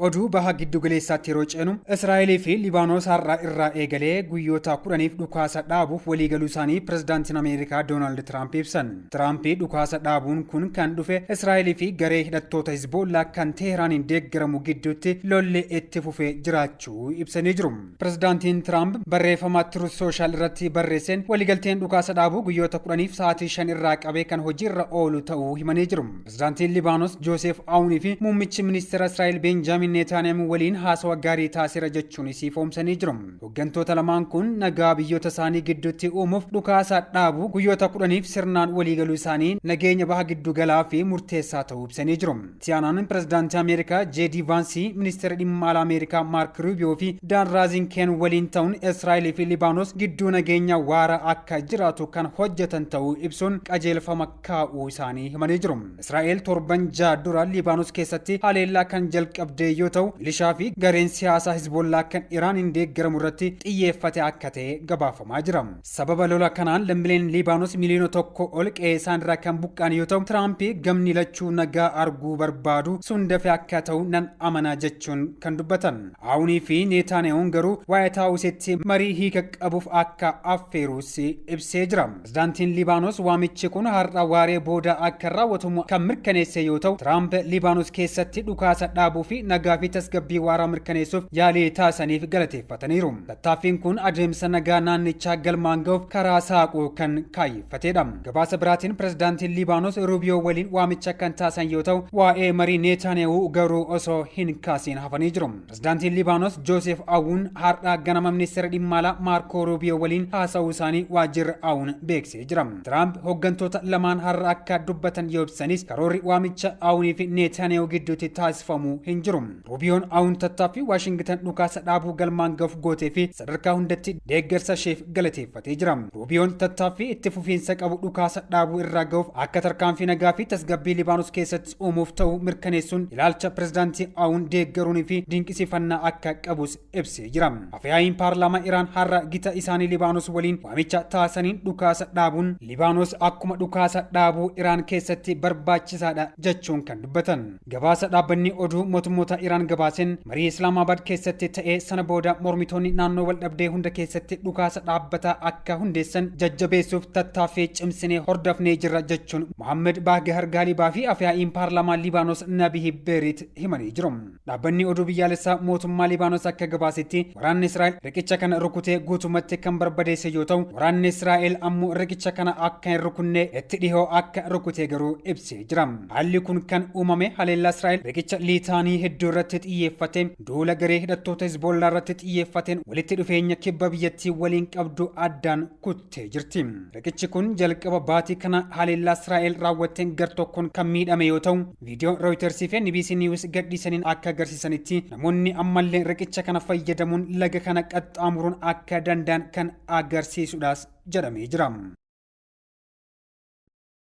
Oduu baha giddugaleessaatti yeroo ceenu, Israa'elii fi Libaanos har'a irraa eegalee guyyoota 10f dhukaasa dhaabuuf waliigaluu isaanii pirezidaantiin Ameerikaa Doonaald Tiraamp ibsan. Tiraamp dhukaasa dhaabuun kun kan dhufe Israa'elii fi garee hidhattoota Hizboollaa kan Teehraaniin deeggaramu gidduutti lolli itti fufee jiraachuu ibsanii jiru. Pirezidaantiin Tiraamp barreeffama Truth Social irratti barreesseen waliigalteen dhukaasa dhaabuu guyyoota 10f sa'aatii 5 irraa qabee kan hojiirra oolu ta'uu himanii jiru. Pirezidaantiin Libaanos Jooseef Aawunii fi muummichi ministeera Israa'el Beenjaamin Neetaaniyaahu waliin haasawa gaarii taasiseera jechuunis ifoomsanii jiru. Hooggantoota lamaan kun nagaa biyyoota isaanii gidduutti uumuuf dhukaasa dhaabuu guyyoota 10f sirnaan waliigaluu isaanii nageenya baha giddugalaa fi murteessaa ta'uu ibsanii jiru. Itti aanaan pirezidaantii Ameerikaa J.D. Vaansii, ministeera dhimma alaa Ameerikaa Maark Ruubiyoo fi Daan Raazinkeen waliin ta'uun Israa'elii fi Libaanos gidduu nageenya waaraa akka jiraatu kan hojjetan ta'uu ibsuun qajeelfama kaa'uu isaanii himanii jiru. Israa'el torban 6 dura Libaanos keessatti haleellaa kan jalqabde yoo ta'u, milishaa fi gareen siyaasaa Hizbollaa kan Iraaniin deeggaramu irratti xiyyeeffate akka ta'e gabaafamaa jira. Sababa lola kanaan lammiileen Libaanos miliyoona 1 ol qe'ee isaan irraa kan buqqa'an yoo ta'u, Tiraamp gamni lachuu nagaa arguu barbaadu, sun dafee akka ta'u nan amana jechuun kan dubbatan. Aawunii fi Neetaaniyahuun garuu Waayit Haawusitti marii hiika qabuuf akka affeerus ibsee jira. Pirezidaantiin Libaanos waamichi kun har'a waaree booda akka raawwatamu kan mirkaneesse yoo ta'u, Tiraamp Libaanos keessatti dhukaasa dhaabuu fi nagaa fi tasgabbii waaraa mirkaneessuuf yaalii taasisaniif galateeffataniiru. Tattaaffiin kun adeemsa nagaa naannichaa galmaan ga'uuf karaa saaquu kan kaayyeffatedha. Gabaasa biraatiin pirezidaantiin Libaanos Ruubiyoo waliin waamicha kan taasisan yoo ta'u, waa'ee marii Neetaaniyahuu garuu osoo hin kaasiin hafanii jiru. Pirezidaantiin Libaanos Jooseef Awuun har'a ganama ministeera dhimma alaa Maarkoo Ruubiyoo waliin haasa'uu isaanii waajjirri Awuun beeksisee jira. Tiraamp hooggantoota lamaan har'a akka dubbatan yoo ibsanis, karoorri waamicha Awuunii fi Neetaaniyahuu gidduutti taasifamu hin jiru. Ruubiyoon Awuun tattaaffii Waashingitan dhukaasa dhaabuu galmaan ga'uuf gootee fi sadarkaa hundatti deeggarsa isheef galateeffatee jira. Ruubiyoon tattaaffii itti fufiinsa qabu dhukaasa dhaabuu irraa ga'uuf akka tarkaanfii nagaa fi tasgabbii Libaanos keessatti uumuuf ta'uu mirkaneessuun ilaalcha pirezidaantii Awuun deeggaruunii fi dinqisiifannaa akka qabus ibsee jira. Afyaa'iin paarlaamaa Iraan har'a gita isaanii Libaanos waliin waamicha taasisaniin dhukaasa dhaabuun Libaanos akkuma dhukaasa dhaabuu Iraan keessatti barbaachisaadha jechuun kan dubbatan. Gabaasa dhaabbanni oduu mootummoota Iraan gabaaseen, marii Islaamaabad keessatti ta'ee sana booda mormitoonni naannoo waldhabdee hunda keessatti dhukaasa dhaabbataa akka hundeessan jajjabeessuuf tattaaffii cimsinee hordofnee jirra jechuun Mohaammed Baagihar Gaalibaa fi afyaa'iin paarlaamaa Libaanos Nabihi Beeriit himanii jiru. Dhaabbanni oduu biyyaalessaa mootummaa Libaanos akka gabaasetti, waraanni Israa'el riqicha kana rukutee guutumatti kan barbadeesse yoo ta'u, waraanni Israa'el ammoo riqicha kana akka hin rukunne itti dhihoo akka rukute garuu ibsee jira. Haalli kun kan uumame haleellaa Israa'el riqicha Liitaanii hedduu irratti xiyyeeffate duula garee hidhattoota Hizboollaa irratti xiyyeeffateen walitti dhufeenya kibba biyyattii waliin qabdu addaan kuttee jirti. Riqichi kun jalqaba baatii kana haleellaa Israa'el raawwatteen gartokkoon kan miidhame yoo ta'u, viidiyoo Reuters fi NBC News gadhiisaniin akka agarsiisanitti namoonni ammallee riqicha kana fayyadamuun laga kana qaxxaamuruun akka danda'an kan agarsiisudhaas jedhamee jira.